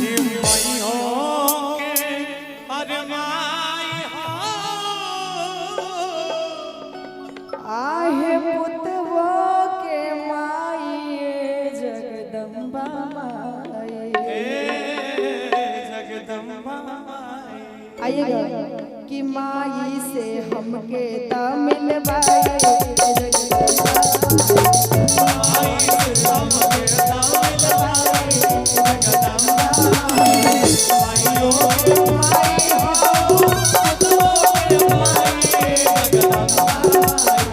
माई हो के अरे माई हो। आहे पुतवो के माई जगदम्बा माई। ए जगदम्बा माई। आइएगा कि माई से हमके तमिल बाई जगदम्बा माई से हमके तमिल बाई जगदम्बा माई हो के माई हो पुतवो के माई जगदम्बा माई।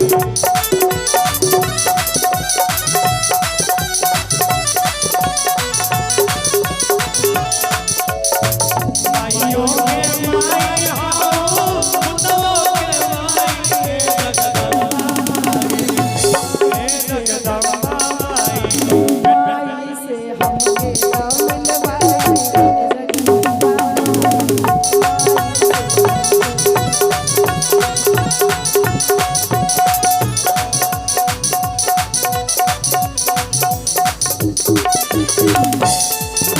माईयो के माई हो पुतवो के माई जगदम्बा माई जगदम्बा माई। माई से हमके तमिल बाई जगदम्बा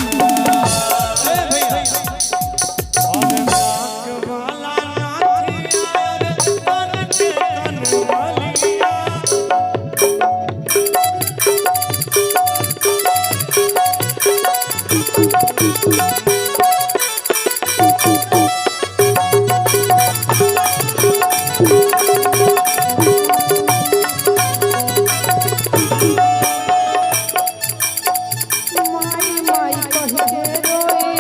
ए भैया और नाक वाला नाथिया रे कान के कनवालिया। माई माई कह के रोई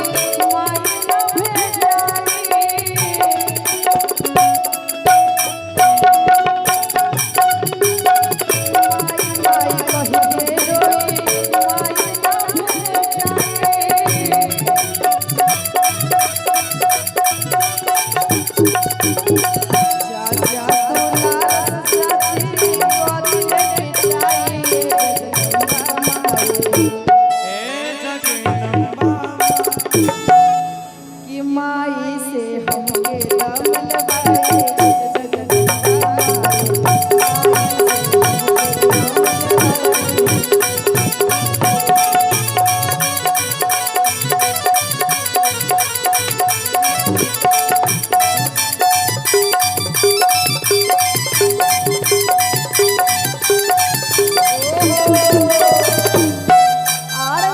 माई न भेजाई। माई माई कह के रोई माई न भेजाई। चाचा दुलार चाची गोदी में बिठाई जगदम्बा माई। ए जगदम्बा कि माई से हमके तमिल बाई जगदम्बा माई। आर